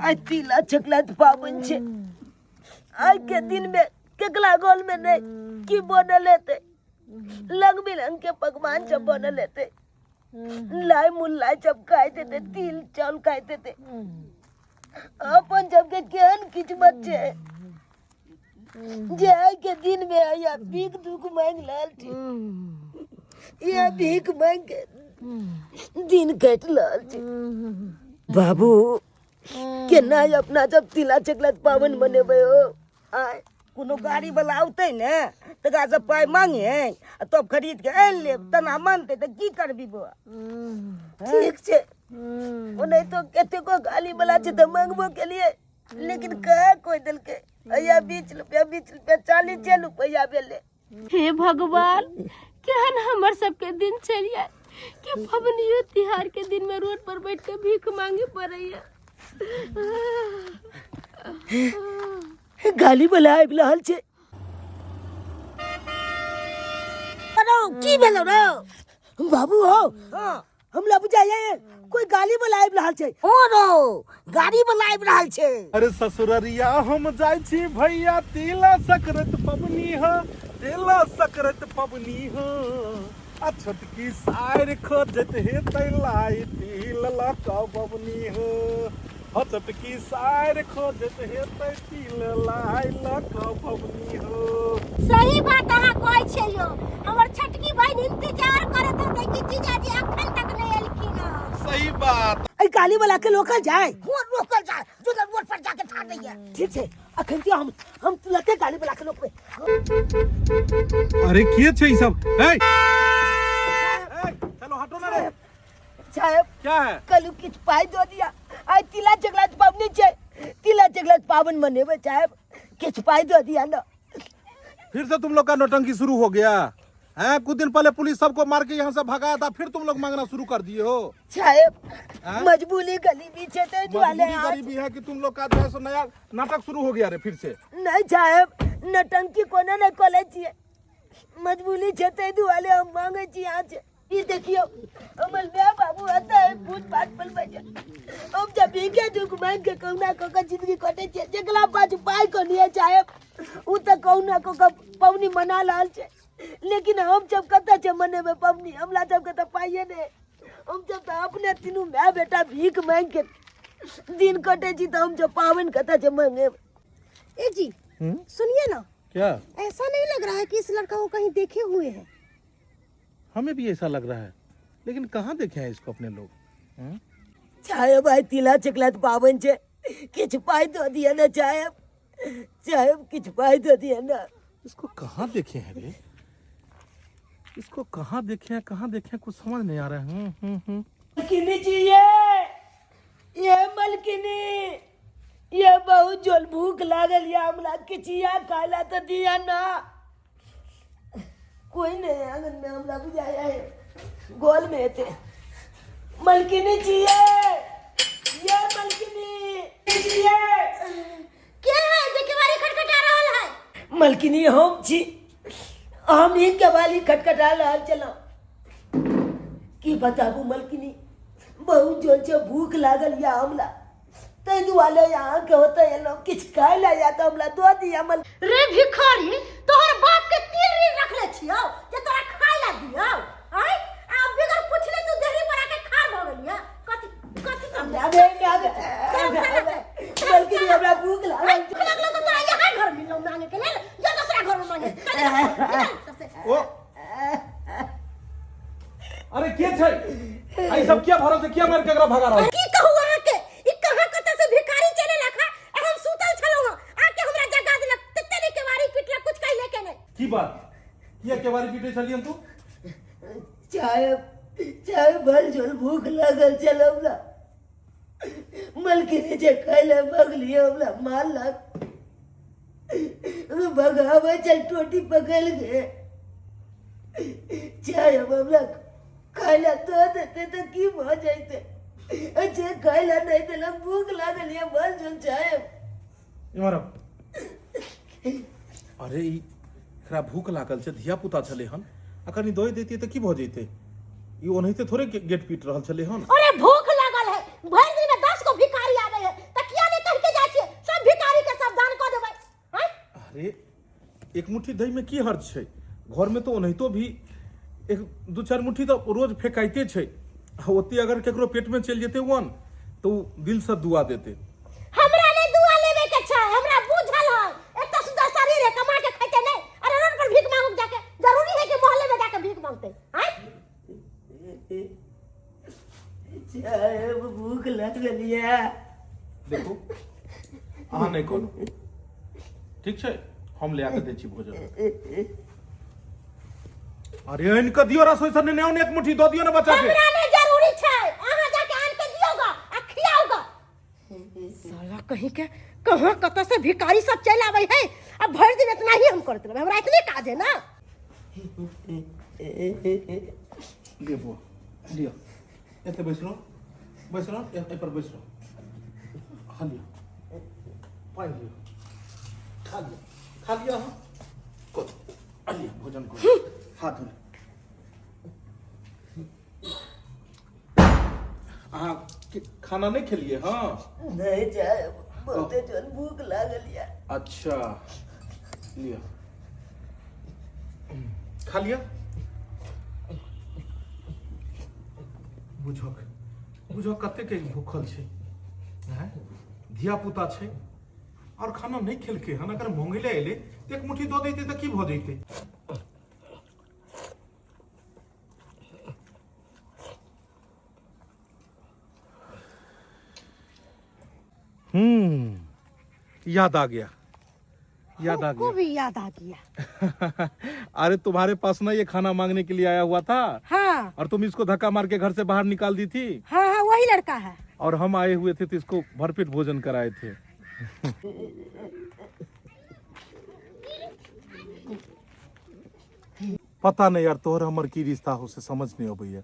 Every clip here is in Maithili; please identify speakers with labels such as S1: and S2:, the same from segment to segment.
S1: आइ तिला चकला पाबनि छै। आइ के दिन में केकरा गोल में नहीं की बनल हेतै, रंग बिरंग के पकवान सब बनल हेतै, लाई मुल्लाई सब खाइत हेतै, तिल चावल खाइत हेतै। अपन सबके केहन किस्मत छै जे आइ के दिन में आया भीख दुख मांगि रहल छी, या भीख मांगि के दिन काटि रहल छी। बाबू, केना अपना सब तिला चकला पाबनि मनेबै हो? आय
S2: कोनो गाड़ी वाला औतै ने तकरा से पाइ मांगे आ तब खरीद के आनि लेब, तना मानतै तऽ की करबी बौआ?
S1: ठीक छै, ओनाहितो कतेको गाड़ी वाला छै तऽ मांगबो केलियै, लेकिन कहाँ कोइ देलकै। अया 20 रुपया, 20 रुपया 40 रुपया भेलै।
S3: हे भगवान, केहन हमर सबके दिन चलिए कि पबनियो तिहार के दिन में रोड पर बैठ के भीख मांगे पड़ैया।
S1: गाली वाला आबि रहल छै। अरे की भेलो रे बाबू? हो
S2: हाँ।
S1: हमरा बुझाइए कोई गाली वाला आबि रहल छै।
S2: ओ रो गाड़ी वाला आबि रहल छै।
S4: अरे ससुररिया हम जाइ छी भैया, तिला सकरत पबनी हो, तिला सकरत पबनी हो। आ छोटकी सायर खोजत हे तैलाई तिल लऽ कऽ बबनी हो। हो छोटकी सायर खोजत हे तै तिल लाई लऽ कऽ बबनी हो।
S5: सही बात अहाँ कहै छियै यौ, हमर छोटकी बहिन इंतजार करैत होतै कि जीजाजी अखन तक नहि एलखिन हँ।
S4: सही बात।
S1: एहि गाली वाला के रोकल जाय।
S2: हो रोकल जाय, जो रोड पर जाके ठाड़ रहिए।
S1: ठीक छै, अखन के हम तुरते गाली वाला के रोकबै।
S4: अरे के छै ई सब? ए ए, चलो हटो ना रे।
S1: साहब।
S4: क्या है?
S1: कलू किछु पाइ दऽ दिया, आइ तिला चकला पाबनि छै, तिला चकला पाबनि मनेबै। साहब, किछु पाइ दऽ दिया ना।
S4: फिर से तुम लोग का नौटंकी शुरू हो गया है। कुछ दिन पहले पुलिस सबको मार के यहाँ से भगाया था, फिर तुम लोग मांगना शुरू कर दिए हो।
S1: साहब,
S4: हाँ?
S1: मजबूरी गरीबी छै ताहि दुआरे।
S4: मजबूरी गरीबी है कि तुम लोग का जो है सो नया नाटक शुरू हो गया रे फिर से?
S1: नहि साहब, नौटंकी कोनो नहि करै छियै, मजबूरी छै ताहि दुआरे हम मांगै छी अहाँ से। ई देखियौ, हमर माय बाबू आता है भूत पात पर बैठल, हम जब भीखे दुख मांगि के कहुना कऽ के जिंदगी कटै छियै। जेकरा पास पाइ कनी चाहे ओ तऽ कहुना कऽ के पबनी मना रहल छै, लेकिन हम सब कतऽ छै मनेबै पबनी? हमरा सबके तऽ पाइए नहि। हम सब तऽ अपने तीनू माय बेटा भीख मांगि के दिन कटै छी, तऽ हम सब पाबनि कतऽ छै मंगेबै?
S5: ए जी, सुनिए ना।
S4: क्या?
S5: ऐसा नहीं लग रहा है कि इस लड़का को कहीं देखे हुए हैं?
S4: हमें भी ऐसा लग रहा है, लेकिन कहाँ देखे हैं इसको अपने लोग, हम्म?
S1: चाहे भाई, तिला चकला पाबनि छै, किछु पाइ दऽ दिअ ने चाहे। साहेब, किछु पाइ दऽ दिअ ने।
S4: इसको कहाँ देखे हैं रे? इसको कहाँ देखे हैं, कहाँ देखे हैं, कुछ समझ नहीं आ रहा है। हम्म हम्म हम्म
S1: मलकिनी जी, ये मलकिनी, ये बहुत जोर भूख लागल या, हमरा किचिया खाइला तऽ दिया ना। कोई नहीं आंगन में, हमरा बुझाया है गोल में थे। मलकिनी जी, ये मलकिनी जी, ये
S5: के है जे केवाड़ी खटखटा रहल है?
S1: मलकिनी, हम छी, हम ही केवाली खटखटा रहल छलहुँ। की बताबू मलकिनी, बहुत जोर से भूख लागल या हमरा, ताहि दुआरे अहाँके होते एलहुँ। किछु खाय लए या तऽ हमरा दऽ दिअ मल
S5: रे भिखारी, तोहर बाप के तिल ऋण रखले छियौ जे तोरा खाय ला दियौ? आय आ बिगर पुछले तू देहरी पर आके खाड़ भऽ गेलिया। कथी कथी समझे?
S1: अबे अबे अबे मलकिनी, हमरा भूख लागल।
S5: भूख लागलो तऽ तोरा यहाँ घर मिललो मांगे के लेल? जो दूसरा घर में मांगे, चल निकल, निकल एतऽ से।
S4: ओ अरे के छै आई सब? क्या भरल छै? क्या मार के एकरा भगा रहल?
S5: की कहू अहाँके, ई कहाँ कतऽ से भिखारी चले लखा। हम सुतल छलहुँ हँ, आके हमरा जगा देलक, तते ने केवाड़ी पिटलक, कुछ कहिले के नहि।
S4: की बात? किया केवाड़ी पीटे छलियन तू?
S1: चाय चाय, भल जोर भूख लागल छल हमरा मलकिनी, जे खाय भगलियै, हमरा मारलक, भगाबै चल टोटी पकड़ के। चाय हमरा खाय ला दऽ देते तऽ की भऽ जैते? जे खाय ला नहि देलक, भूख लागल यऽ भल जोर चाय।
S4: इम्हर आब। अरे ई एकरा भूख लागल छै, धिया पुता छलै हन, आ कनि दऽ दैतियै तऽ की भऽ जैतै? ई ओनाहिते थोड़े गेट पीट रहल छलै हन।
S5: अरे भूख लागल है, भरि दिन में 10 गो भिखारी आवे है त किया
S4: अरे एक मुट्ठी दही में की हर्ज छै? घर में तो ओनाहितो भी एक दू चारि मुट्ठी तऽ रोज फेकाइते छै। आ ओते अगर केकरो पेट में चलि जेतै वन तऽ ओ दिल से दुआ देतै।
S5: हमरा नहीं दुआ लेवे के छै, हमरा बुझल है। एत सुंदर शरीर है, कमा के खैते नहीं। अरे रोड पर भीख मांगू जाके जरूरी है कि मोहल्ले में जाके भीख मांगते हैं?
S1: साहेब भूख लागल ये।
S4: देखू, अहाँ नहि कहू, ठीक छै? हम ले आके दै छी भोजन। अरे आनि कऽ दियौ रसोई से, नेने एक मुट्ठी दऽ दियौ ने बच्चा के।
S5: हमरा नहीं जरूरी छै, अहाँ जाके आन के दियोगा आ खियाओगा। साला कहीं के कहाँ कतऽ से भिखारी सब चलि आबै है। आ भरि दिन इतना ही हम करैत रहबै, हमरा इतने काज है ना।
S4: लिअ बौआ, लिअ, एतऽ बैस रहू, बैस रहू, एहि पर बैस रहू। हाँ, लिअ, पानि लिअ, खा लिअ, खा लिअ अहाँ। करू, आ लिअ, भोजन करू, हाथ धो। अहाँ खाना नहि खेलियै? हँ।
S1: नहीं साहेब, बहुते जोर भूख लागल ये।
S4: अच्छा, लिअ, खा लिअ। बुझक बुझक, कतेक भूखल छै। आँय? धिया पुता छै और खाना नहि खेलकै हन। अगर मंगै लए एलै तऽ एक मुट्ठी दऽ दैतै तऽ की भऽ जैतै? हम्म, याद आ गया, याद आ
S5: हमको
S4: गया।
S5: भी याद आ गया।
S4: अरे, तुम्हारे पास ना ये खाना मांगने के लिए आया हुआ था।
S5: हाँ।
S4: और तुम इसको धक्का मार के घर से बाहर निकाल दी थी।
S5: हाँ, वही लड़का है।
S4: और हम आए हुए थे तो इसको भरपेट भोजन कराए थे। पता नहीं यार, तोहर हमर की रिश्ता हो से समझ नहीं अबैया।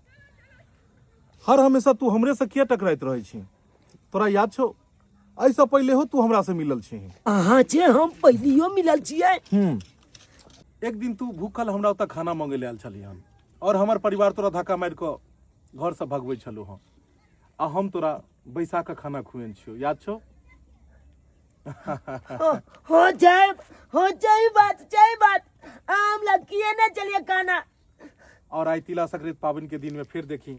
S4: हर हमेशा तू हमरे से किया टकराइत रहै छी? तोरा याद छौ, एहिसँ पहिले हो तू हमरा से मिलल छी?
S1: अहाँ छै हम पहिलियो मिलल छियै।
S4: एक दिन तू भूखल हमरा ओतऽ खाना मंगै लए आयल छली हन और हमर परिवार तोरा धक्का मारि कऽ घरसँ भगबै छलौ हँ आ हम तोरा बैसा कऽ खाना खुएने छियौ। याद छौ?
S1: हो जाए, हो जाए बात, जाए बात। हम लड़किए ना चलिए खाना।
S4: और आइ तिला संक्रांति पाबनि के दिन में फेर देखी,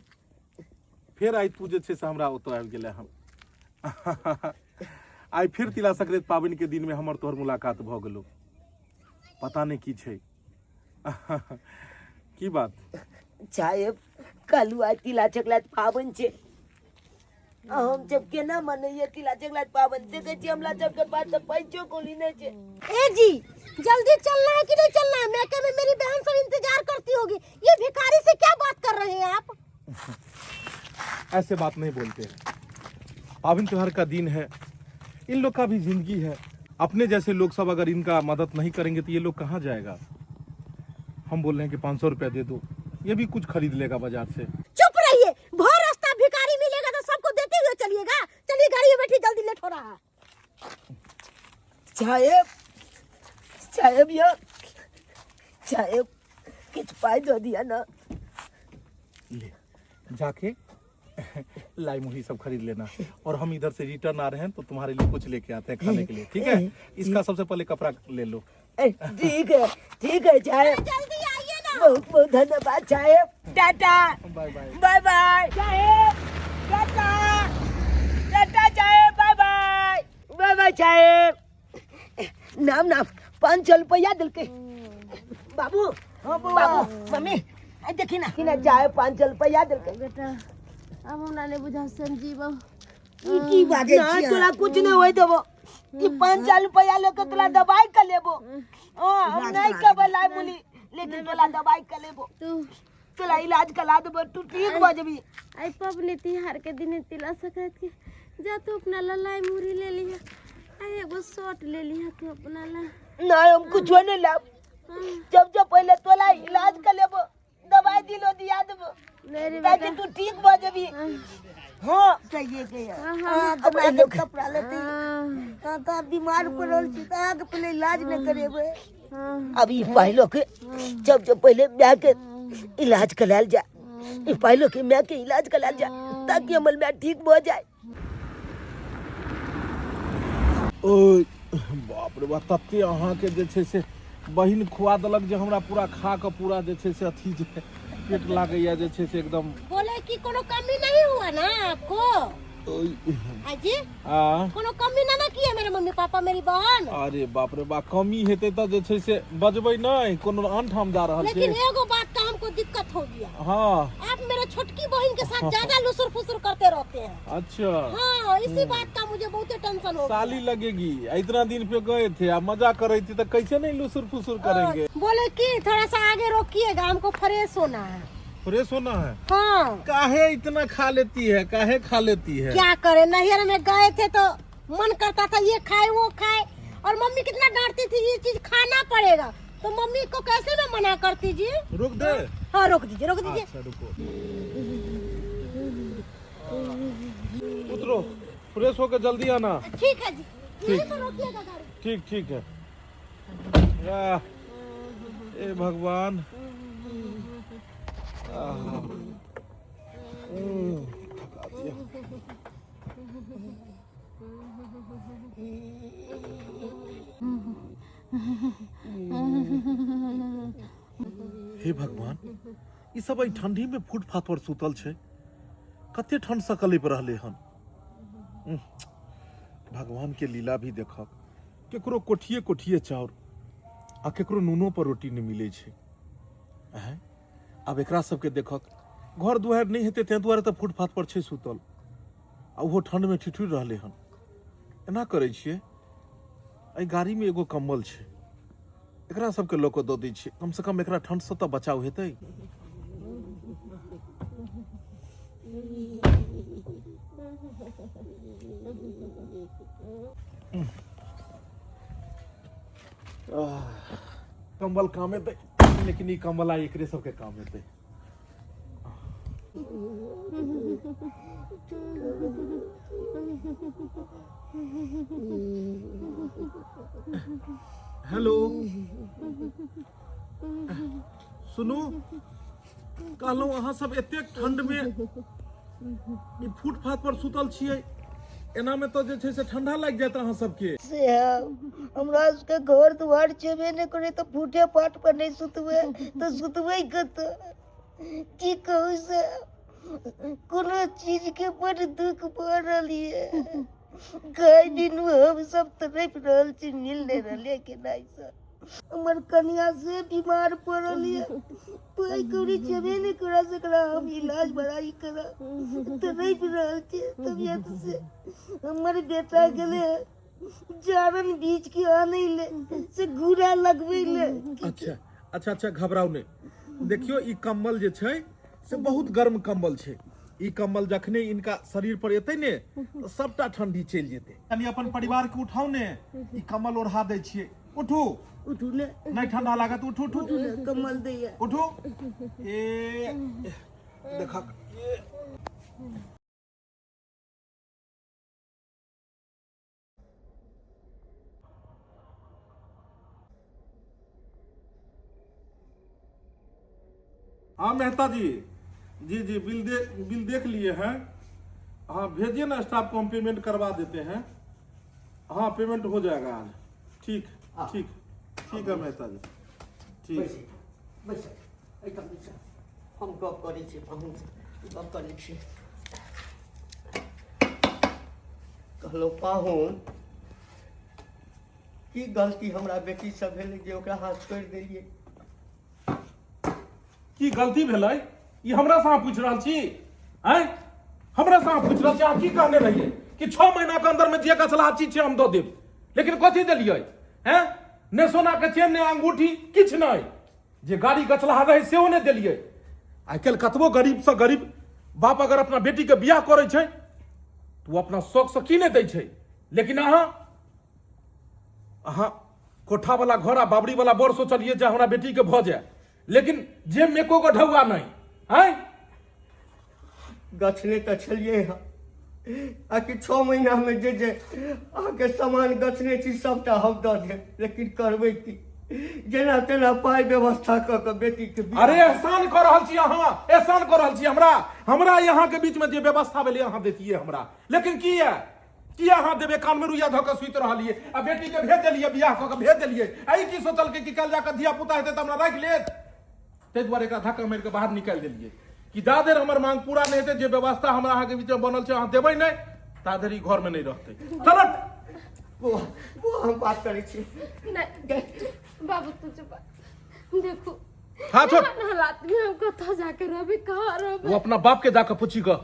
S4: फेर आइ तू जे छै से हमरा ओतऽ आबि गेलै हन। आइ फेर तिला संक्रांति पाबनि के दिन में हमर तोहर मुलाकात भऽ गेलो। पता नहि की छै, की बात।
S1: साहेब, कालू आइ तिला चकलात पाबनि छै आ हम जब केना मनैये तिला चकलात पाबनि? देखै छी, हमरा सबके पास तऽ पैसो कौड़ी नहि छै।
S5: ए जी, जल्दी चलना है कि नहीं चलना है? मैके में मेरी बहन सब इंतजार करती होगी। ये भिखारी से क्या बात कर रहे हैं आप?
S4: ऐसे बात नहीं बोलते हैं। पावन त्योहार का दिन है, इन लोग का भी जिंदगी है। अपने जैसे लोग सब अगर इनका मदद नहीं करेंगे तो ये लोग कहाँ जाएगा? हम बोल रहे हैं कि 500 रुपया दे दो, ये भी कुछ खरीद लेगा बाजार से।
S5: चुप रहिए। भर रास्ता भिखारी मिलेगा तो सबको देते हुए चलिएगा। चलिए, गाड़ी में बैठिए, जल्दी, लेट हो रहा है।
S1: साहेब, साहेब, यौ साहेब, किछु पाइ दऽ दिअ ने।
S4: ले, जाके लाई मुही सब खरीद लेना और हम इधर से रिटर्न आ रहे हैं तो तुम्हारे लिए कुछ लेके आते हैं खाने के लिए, ठीक है? इसका सबसे पहले कपड़ा ले लो।
S1: ए, ठीक है, ठीक है साहेब।
S5: जल्दी आइए ना।
S1: बहुत बहुत धन्यवाद साहेब। Tata.
S4: Bye bye.
S1: Bye bye साहेब, टाटा, टाटा साहेब, बाय बाय, बाय बाय साहेब। नाम नाम 500 रुपया दिलके। बाबू, बाबू, मम्मी, आ देखी ना ना चाहे, 500 रुपया दिलके।
S3: बेटा, अब हमरा नहीं बुझा संजीव।
S2: ई की बाजै
S1: ना
S2: छी?
S1: तोरा कुछ नहीं होय देबो। ई 500 रुपया लेके तोरा दवाई कर लेबो। हाँ, हम नहीं कहबै लाई मुली, लेकिन तोरा दवाई कर लेबो।
S3: तू
S1: तोरा इलाज करा देबो, तू ठीक भऽ जेबी।
S3: आई पबनी तिहार के दिन, तिला संक्रांति के, जा तू अपना ला लाई मुरी ले लिहा आ एगो शर्ट ले लिहा तू अपना ला।
S1: नहीं, हम कुछो नहीं लाब। जब जब पहले तोला इलाज कर लेबो, दवाई दिलो दिया देबो
S3: नहीं रे
S1: ताकि
S3: बेटा।
S1: तू ठीक भऽ जेबी। हाँ।
S2: सहिए के यऽ।
S3: हाँ, हाँ।
S2: अहाँ
S1: अब
S2: हमरा
S1: लोग-
S2: कपड़ा लेते।
S3: हाँ,
S2: अहाँ तऽ बीमार पड़ल छी तऽ अहाँके पहिले इलाज नहि करेबै?
S3: हाँ,
S1: अब ई पहलो के जब जब पहले माय के इलाज करायल जाए, ई पहलो के माय के इलाज करायल जाए ताकि हमर माय ठीक भऽ जाए।
S4: ओ बाप रे बाप, तते अहाँके जे छै से बहिन खुआ देलक जे हमरा पूरा खा कऽ पूरा जे छै से अथी जे पेट लागैया जे छै से एकदम।
S5: बोले कि कोनो कमी नहीं हुआ ना आपको? अजी
S4: आ
S5: कोनो कमी ना ना किया मेरे मम्मी पापा मेरी बहन?
S4: अरे बाप रे बाप, कमी हेतै तऽ जे छै से बजबै नहि, कोनो आन ठाम जा रहल छै।
S5: लेकिन एगो बात का हमको दिक्कत हो गया।
S4: हाँ।
S5: आप मेरे छोटकी बहन के साथ ज्यादा लुसुर फुसुर करते रहते हैं।
S4: अच्छा।
S5: हाँ, इसी बात का मुझे बहुत टेंशन हो गया।
S4: साली लगेगी, इतना दिन पे गए थे, आप मजा कर रही थी तो कैसे नहीं लुसुर फुसुर करेंगे।
S5: बोले कि थोड़ा सा आगे रोकिएगा, हमको फ्रेश होना है।
S4: फ्रेश होना है?
S5: हाँ।
S4: काहे इतना खा लेती है, काहे खा लेती है?
S5: क्या करे, नैहर में गए थे तो मन करता था ये खाए वो खाए, और मम्मी कितना डांटती थी ये चीज खाना पड़ेगा, तो मम्मी को कैसे मैं मना करती जी।
S4: रोक दे?
S5: हाँ रोक दीजिए, रोक दीजिए।
S4: अच्छा रुको, उतरो, फ्रेश होकर जल्दी आना।
S5: ठीक है जी, यहीं पर रोकिएगा गाड़ी।
S4: ठीक ठीक है। वाह, ए भगवान, आहा। थका दिया। हे भगवान, ई सब एहि ठंडी में फुटपाथ पर सुतल छै, कते ठंड से कलपि रहले हन। भगवान के लीला भी देखक, केकरो कोठिए कोठिए चाउर आ केकरो नूनो पर रोटी नहि मिलै छै। आँय, आब एकरा सबके देखक, घर दुआरि नहि हेतै ताहि दुआरे तऽ फुटपाथ पर छै सुतल, आ ओहो ठंड में ठिठुरि रहले हन। एना करै छियै, एहि गाड़ी में एगो कम्बल छै, एकरा सबके लऽ कऽ दऽ दै छियै, कम से कम एकरा ठंड से तऽ बचाव हेतै। कम्बल काम एतै, लेकिन ई कम्बल आइ एकरे सबके काम एतै। हेलो, सुनू, कहलहुँ अहाँ सब एतेक ठंड में ई फुटपाथ पर सुतल छियै, एना में तऽ जे छै से ठंडा लागि जायत अहाँ सबके।
S1: से हमरा सबके घर दुआर छेबे नहि करे तऽ फूटे पाट पर नहि सुतबै तऽ सुतबै कतऽ? की कहू से कोनो चीजके बड़ दुख भऽ रहल यऽ। गाय बिनु हम सब तड़पि रहल छी, मिल नहि रहल यऽ केनाइ से। हमर कनिया से बीमार पड़ल यऽ, पाइ कौड़ी छेबे नहि करा सकरा हम इलाज बड़ाई करा तड़पि रहल छी तबियत से। हमर बेटा गेलै जारन बीज के आनै ले से घूरा लगबै ले।
S4: अच्छा अच्छा अच्छा, घबराउ नहि। देखियौ ई कम्बल जे छै से बहुत गर्म कम्बल छै। ई कम्बल जखने इनका शरीर पर एतै ने तऽ सबटा ठंडी चलि जेतै। कनि अपन परिवार के उठाउ ने, ई कम्बल ओढ़ा दै छियै। उठू
S1: उठू ने,
S4: नहि ठंडा लागत, उठू उठू,
S1: उठू ने, कम्बल दैया,
S4: उठू। ए देखक, ए हाँ मेहता जी, जी जी, बिल देख लिए हैं। हाँ भेजिए ना स्टाफ को, हम पेमेंट करवा देते हैं। हाँ पेमेंट हो जाएगा आज। ठीक ठीक ठीक है मेहता जी, ठीक।
S6: बैस एहिठाम बैस, हम गप करै छी पाहुनसँ, गप करै छी। कहलहुँ पाहुन, की गलती हमरा बेटीसँ भेलै जे ओकरा अहाँ छोड़ि देलियै?
S4: की गलती भेलै ई हमरा से अहाँ पूछि रहल छी? आँय, हमरा से अहाँ पूछि रहल छी? अहाँ की कहने रहियै कि 6 महीना के अंदर में जे गछला चीज छै हम दऽ देब, लेकिन कथी देलियै? हैं, ने सोना के चेन, ने अंगूठी, किछु नहि। जे गाड़ी गछलाहा रहै सेहो नहि देलियै। आइ काल्हि कतबो गरीब से गरीब बाप अगर अपना बेटी के बियाह करै छै तऽ ओ अपना शौक से की नहि दै छै, लेकिन अहाँ अहाँ कोठा वाला घर आ बाबरी वाला बर सोचलियै जे हमरा बेटी के भऽ जाय, लेकिन जे मे एको गो ढौआ नहि। आँय,
S6: गछने तऽ छलियै हँ, आ कि 6 महीनामे जे जे अहाँके सामान गछने छी सभटा हम दऽ देब, लेकिन करबै की, जेना तेना पाइ व्यवस्था कऽ कऽ बेटीके बियाह।
S4: अरे एहसान कऽ रहल छी अहाँ, एहसान कऽ रहल छी हमरा। हमरा यहाँ के बीच में जे व्यवस्था भेलै अहाँ देतियै हमरा, लेकिन की यऽ किया अहाँ देबै कानमे रुइया धऽ कऽ सुति रहलियै आ बेटीके भेज देलियै बियाह कऽ कऽ भेज देलियै आ ई की सोचलकै कि काल्हि जा कऽ धिया पुता हेतै तऽ हमरा राखि लेत ताहि दुआरे एकरा धक्का मारि कऽ बाहर निकालि देलियै कि जा धरि हमर मांग पूरा नहि हेतै जे व्यवस्था हमरा अहाँके बीचमे बनल छै अहाँ देबै नहि ता धरि ई घरमे नहि रहतै चलो
S6: बौआ बौआ हम बात करै छी
S3: नहीं बाबू तू चुप देखू
S4: हाँ, छोड़।
S3: एहन हालात में हम कतऽ जाके रहबै कहाँ रहबै
S4: वो अपना बाप के जाके पूछी गऽ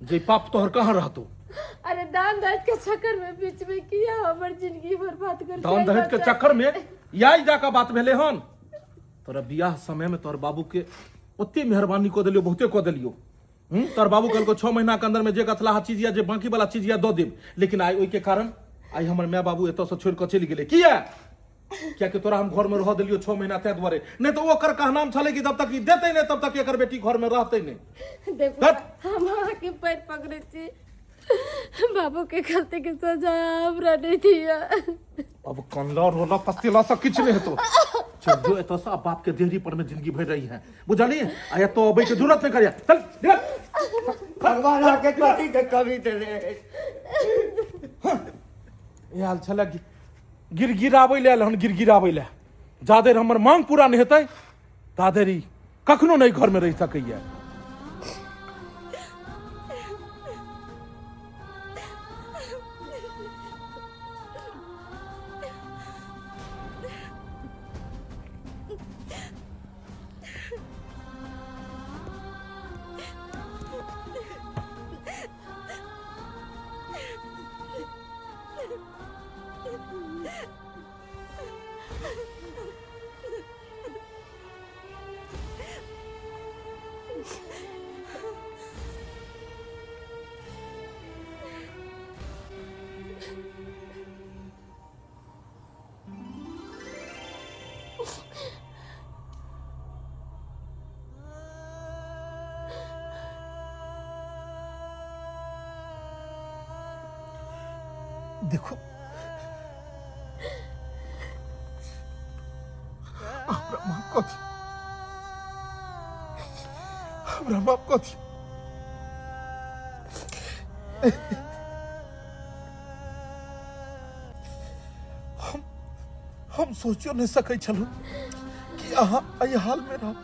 S4: जे पाप तोहर कहाँ रहतो
S3: अरे दान दहेज के चक्कर में बीच में किया हमर जिंदगी बर्बाद कर
S4: दान दहेज के चक्कर में यही जाके बात भेलै हन तोरा बियाह समय में तोहर बाबू के ओते मेहरबानी कऽ देलियो बहुते कऽ देलियो तोहर बाबू कहलको 6 महीना के अंदर में जे गथलाहा चीज या जे बाकी वाला चीज या दऽ देब लेकिन आइ ओहि के कारण आइ हमर माय बाबू एतऽ से छोड़ि कऽ चलि गेलै किया कियाकि तोरा हम घर में रह देलियो 6 महीना ताहि दुआरे नहीं तो ओकर कहनाम छलै कि जब तक ई देतै नहीं तब तक एकर बेटी घर में रहतै नहीं
S3: देखो
S4: हट।
S3: हम अहाँके पैर पकड़े छी बाबू के गलती के सजा हमरा नहीं दिया
S4: अब कनला रोला पस्तीला सब किछु नहीं हेतो चल जो एतऽ से अब बाप के देहरी पर में जिंदगी भरि रही है बुझलिए आ एतऽ अबै के जरूरत नहीं करिया चल निकल
S6: भगवान अहाँके कथी के कमी देने अछि
S4: आयल छलै गिड़गिड़ाबै लए आयल हन गिड़गिड़ाबै लए जाधरि हमर मांग पूरा नहि हेतै ताधरि ई कखनो नहि घरमे रहि सकैए देखो हमरा माफ कथी हमरा माफ कथी हम हम सोचियो नहीं सकै छलहुँ कि अहाँ एहि हाल में रहब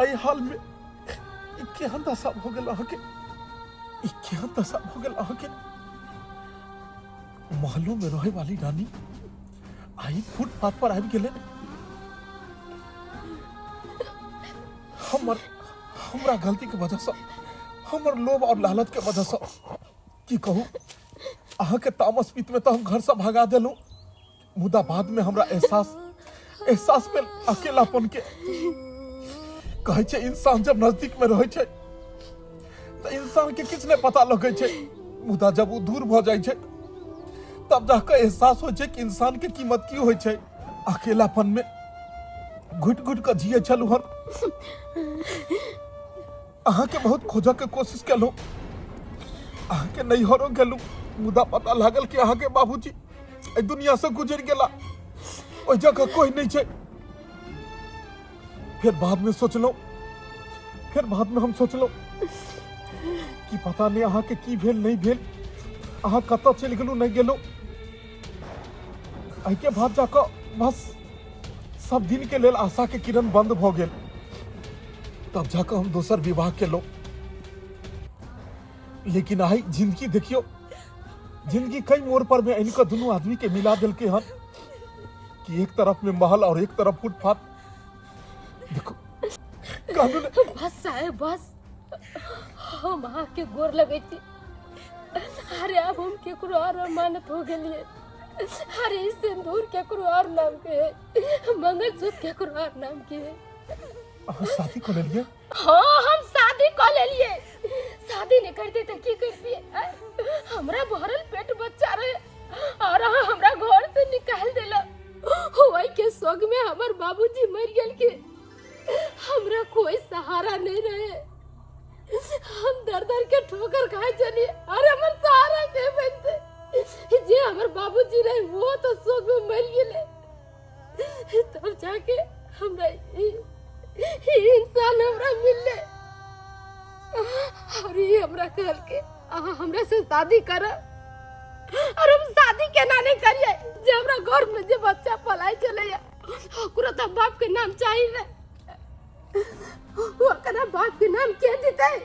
S4: एहि हाल में ई केहन दशा भऽ गेल अहाँके ई केहन दशा भऽ गेल अहाँके महलों में रहे वाली रानी आई फुटपाथ पर आबि गेलै हमर हमरा गलती के वजह से हमर लोभ और लालच के वजह से की कहू अहाँके तामस पीत में तो हम घर से भगा देलहुँ मुदा बाद में हमरा एहसास एहसास भेल अकेलापन के कहै छै इंसान जब नजदीक में रहै छै तऽ इंसान के किछु नहि पता लगै छै मुदा जब ओ दूर भऽ जाइ छै तब जाके एहसास होइ छै कि इंसान के कीमत की होइ छै अकेलापन में घुटि घुटि कऽ जियै छलहुँ हन अहाँके बहुत खोजऽ के कोशिश केलहुँ अहाँके नैहरो गेलहुँ मुदा पता लागल कि अहाँके बाबूजी एहि दुनिया से गुजरि गेला ओहि जगह कोई नहीं छै फिर बाद में सोचलहुँ फिर बाद में हम सोचलहुँ कि पता नहीं अहाँके की भेल नहीं भेल अहाँ कतऽ चलि गेलहुँ नहीं गेलहुँ एहिके बाद जाकऽ बस सब दिन के लेल आशा के किरण बंद भऽ गेल तब जाकऽ हम दोसर विवाह केलहुँ लेकिन आइ जिंदगी देखियौ जिंदगी कई मोड़ पर में आनि कऽ दुनू आदमी के मिला देलकै हन कि एक तरफ में महल और एक तरफ फुटपाथ देखो कहलू ने
S3: बस साहेब बस हम अहाँके गोर लगै छी अरे आब हम केकरो और अमानत हो गेलियै अरे ई सिंदूर केकरो और नाम के है मंगलसूत्र केकरो और नाम के है
S4: अहाँ शादी कऽ लेलियै
S3: हाँ हम शादी कऽ लेलियै शादी नहीं करते तो की करतियै आँय? हमरा भरल पेट बच्चा रहे और अहाँ हमरा घर से निकाल देला वही के शोक में हमर बाबूजी मर गेल के हमरा कोई सहारा नहीं रहे हम दर दर के ठोकर खाए चलिए और हमर सहारा के बनते जे हमर बाबूजी रहे वो तो शोक में मर गेले तब जाके हमरा ई ई इंसान हमरा मिलले और ई हमरा कहल के अहाँ हमरा से शादी करब। और हम शादी केना नहीं करिए जे हमरा घर में जे बच्चा पलाय चलैया ओकरो तऽ बाप के नाम चाही ने। ओकरा बाप के नाम के देतै?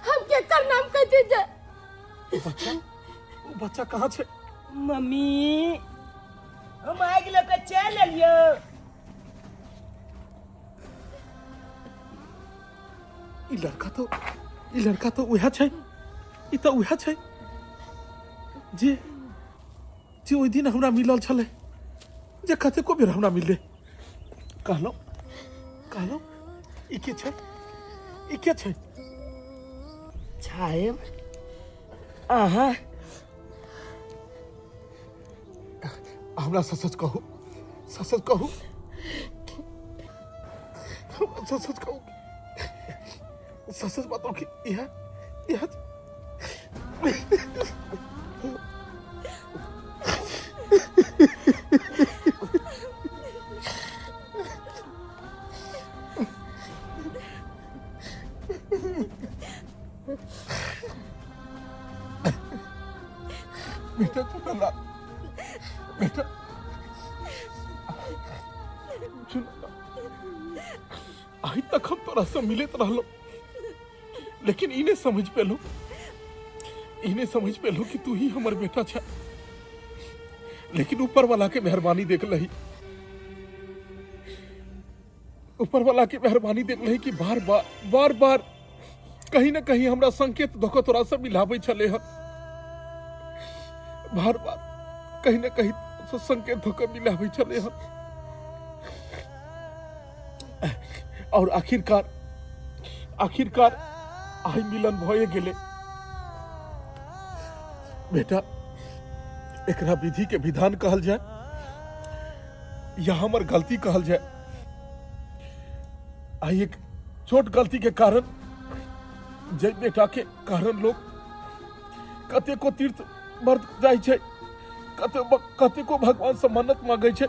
S3: हम केकर नाम कहते जे
S4: बच्चा, ओ बच्चा कहाँ छै?
S2: मम्मी, हम आगि लऽ कऽ चलि एलियौ।
S4: ई लड़का तो, ई लड़का तो उएह छै, ई तऽ उएह छै जे जे ओहि दिन हमरा मिलल छलै, जे कतेको बेर हमरा मिललै। कहलहुँ, कहलहुँ ई के छै, ई के छै?
S2: साहेब, अहाँ
S4: हमरा सच सच कहू, सच सच कहू, हमरा सच सच कहू, सच सच बताओ कि यह यह बेटा चुनला, बेटा चुनला, आइ तक हम तोरा से मिलत रहलो, लेकिन ई नहीं समझ पेलो, ई नहीं समझ पेलो कि तू ही हमर बेटा छ। लेकिन ऊपर वाला के मेहरबानी देख लही, ऊपर वाला के मेहरबानी देख लही कि बार बार बार बार कहीं ना कहीं हमरा संकेत धोखा तोरा से मिलावे छले हन। बार बार कहीं ना कहीं से संकेत धोखा मिलावे छले हन। और आखिरकार, आखिरकार आई मिलन भए गेले। बेटा, एकरा विधि के विधान कहल जाए या हमर गलती कहल जाए, आई एक छोट गलती के कारण, जे बेटा के कारण लोग कतेको तीर्थ व्रत जाइ छै, कतेको भगवान से मन्नत मांगे छै,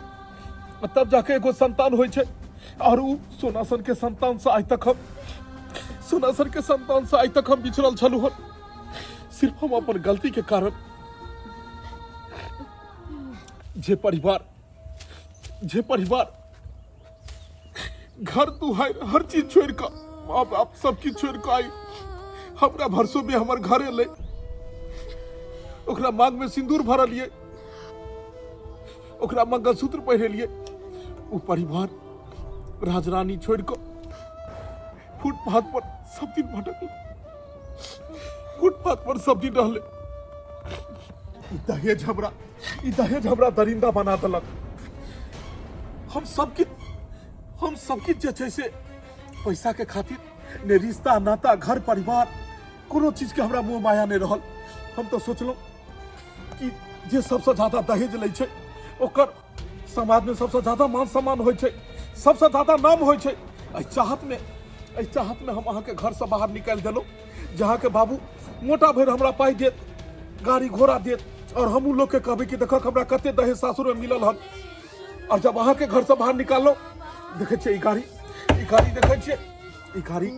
S4: तब जाके एगो संतान होइ छै। और उ सोनासन के संतान से आइ तक हम, सोनासन के संतान से आइ तक हम बिछड़ल छलहुँ हन, सिर्फ हम अपन गलती के कारण। जे परिवार, जे परिवार घर दुहार हर चीज छोड़ कऽ, माँ बाप सब किछु छोड़ कऽ आई हमरा भरसो में हमर घर एलै, ओकरा मांग में सिंदूर भरलियै, ओकरा मंगलसूत्र पहिरेलियै, ओ परिवार राजरानी छोड़ कऽ फुटपाथ पर सब दिन भटकल, फुटपाथ पर सब दिन रहलै। ई दहेज हमरा, ई दहेज हमरा दरिंदा बना देलक। हम सब किछु, हम सब किछु जे छै से पैसा के खातिर ने रिश्ता नाता घर परिवार कोनो चीज के हमरा मोह माया नहीं रहल। हम तो सोचलहुँ कि जे सबसे ज्यादा दहेज लै छै ओकर समाज में सबसे ज्यादा मान सम्मान होइ छै, सबसे ज्यादा नाम होइ छै। एहि चाहत में, एहि चाहत में हम अहाँके घर से बाहर निकालि देलहुँ, जहाँ के बाबू मोटा भरि हमरा पाइ देत, गाड़ी घोड़ा देत, और हमहूँ लोग के कहबै कि देखक हमरा कते दहेज सासुर में मिलल हन। और जब अहाँके घर से बाहर निकाललहुँ, देखै छियै ई गाड़ी, ई गाड़ी देखै छियै, ई गाड़ी,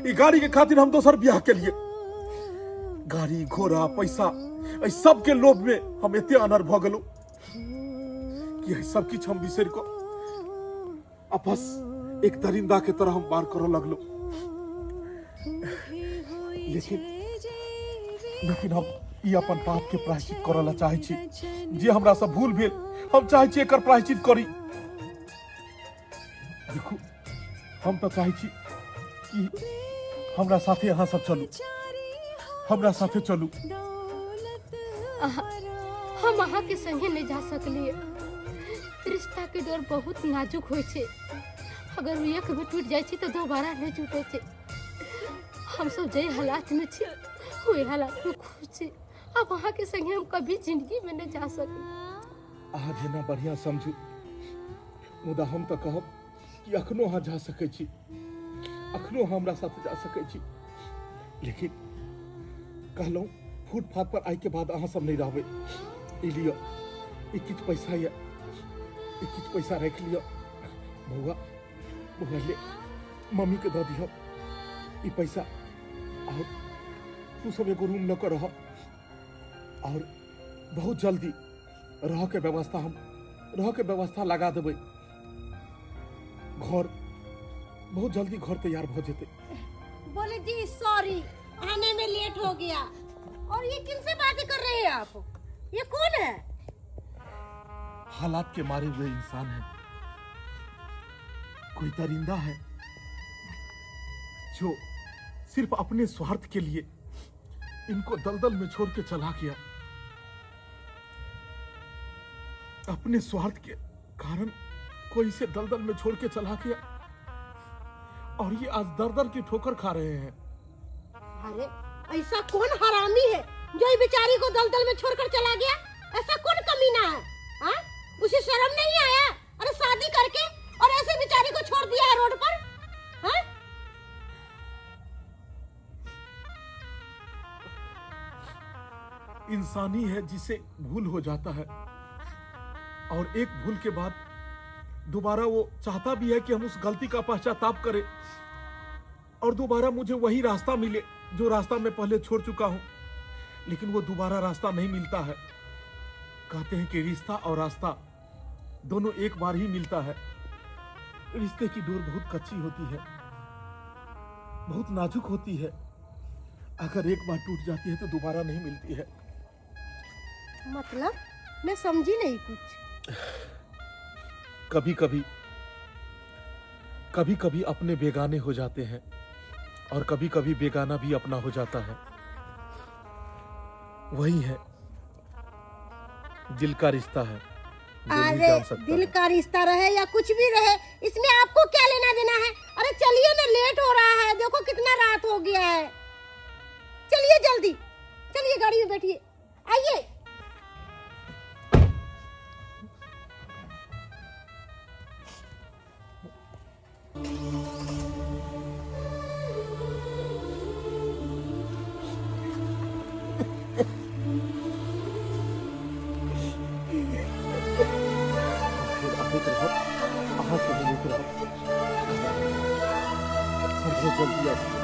S4: ई गाड़ी के खातिर हम दोसर बियाह केलियै। गाड़ी घोड़ा पैसा एहि सबके लोभ में हम एते अनर भऽ गेलहुँ कि एहि सब किछु हम बिसरि कऽ आ बस एक दरिंदा के तरह हम पार करऽ लगलहुँ। लेकिन, लेकिन हम ई अपन पाप के प्रायश्चित करऽ ला चाहै छी। जे हमरा से भूल भेल हम चाहै छी एकर प्रायश्चित करी। देखू, हम तऽ चाहै छी कि हमरा साथे अहाँ सब चलू, हमरा साथे चलू।
S3: हम अहाँ के संगे नहीं जा सकलिए। रिश्ता के डोर बहुत नाजुक होइ छै, अगर ओ एक बेर टूट जाइ छै तऽ दोबारा नहीं टूटे छै। हम सब जे हालात में छी ओहि हालात में खुश छी। अब अहाँ के संगे हम कभी जिंदगी में नहीं जा सकली।
S4: अहाँ जेना बढ़िया समझू, मुदा हम तऽ कहब कि अखनो अहाँ जा सकै छी, अखनो अहाँ हमरा साथ जा सकै छी। लेकिन कहलहुँ फुटपाथ पर आइ के बाद अहाँ सब नहीं रहबै। ई लिअ, ई किछु पैसा यऽ, ई किछु पैसा राखि लिअ। बौआ, बौआ ले, मम्मी के दऽ दिहऽ ई पैसा, और तू सब एगो रूम लऽ कऽ रह, और बहुत जल्दी रह के व्यवस्था हम रह के व्यवस्था लगा देबै। घर बहुत जल्दी घर तैयार भऽ जेतै।
S5: बोले जी सॉरी, आने में लेट हो गया। और ये किन से बातें कर रहे हैं आप? ये कौन है?
S4: हालात के मारे हुए इंसान है, कोई दरिंदा है जो सिर्फ अपने स्वार्थ के लिए इनको दलदल में छोड़ के चला गया। अपने स्वार्थ के कारण कोई इसे दलदल में छोड़ के चला गया और ये आज दर दर की ठोकर खा रहे हैं।
S5: अरे ऐसा कौन हरामी है जो ये बेचारी को दलदल में छोड़कर चला गया? ऐसा कौन कमीना है? हाँ? उसे शर्म नहीं आया? अरे शादी करके और ऐसे बेचारी को छोड़ दिया है रोड पर। हाँ?
S4: इंसानी है जिसे भूल हो जाता है और एक भूल के बाद दोबारा वो चाहता भी है कि हम उस गलती का पश्चाताप करें और दोबारा मुझे वही रास्ता मिले जो रास्ता मैं पहले छोड़ चुका हूं, लेकिन वो दोबारा रास्ता नहीं मिलता है। कहते हैं कि रिश्ता और रास्ता दोनों एक बार ही मिलता है। रिश्ते की डोर बहुत कच्ची होती है, बहुत नाजुक होती है, अगर एक बार टूट जाती है तो दोबारा नहीं मिलती है।
S5: मतलब मैं समझी नहीं कुछ।
S4: कभी कभी कभी कभी अपने बेगाने हो जाते हैं और कभी कभी बेगाना भी अपना हो जाता है। वही है दिल का रिश्ता है, दिल ही
S5: अरे
S4: जान सकता
S5: दिल
S4: है।
S5: का रिश्ता रहे या कुछ भी रहे, इसमें आपको क्या लेना देना है? अरे चलिए ना, लेट हो रहा है, देखो कितना रात हो गया है। चलिए जल्दी चलिए, गाड़ी में बैठिए, आइए।
S4: फेर अबैत रहब, अहाँ से मिलैत रहब। हम बहुत जल्दी आब।